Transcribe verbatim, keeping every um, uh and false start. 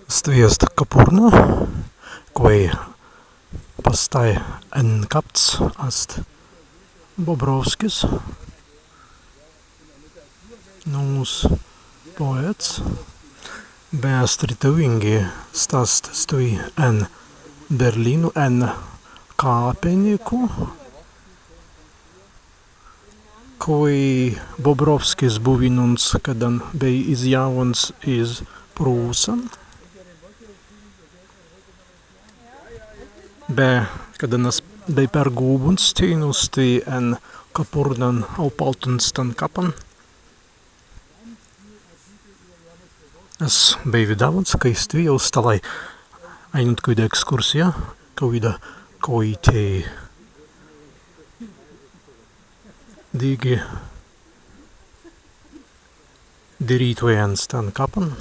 Stwi ast kapurna, kwēi pastāi enkapts ast Bobrowskis. Nūs poets, be ast retawīngi sta ast stwi en Berlīnu, en kapeniku, kwēi Bobrowskis buwinnuns, kaddan bēi izjāwuns iz Prūsan. Be, kaddan as bēi pergūbuns teinū stwi en kapurnan aupaltun stan kapan, as bēi widāwuns, kāi stwi jāu stalāi ainuntkawīda ekskursija, kawīda kwaitēi dīgi dirītwei en stan kapan.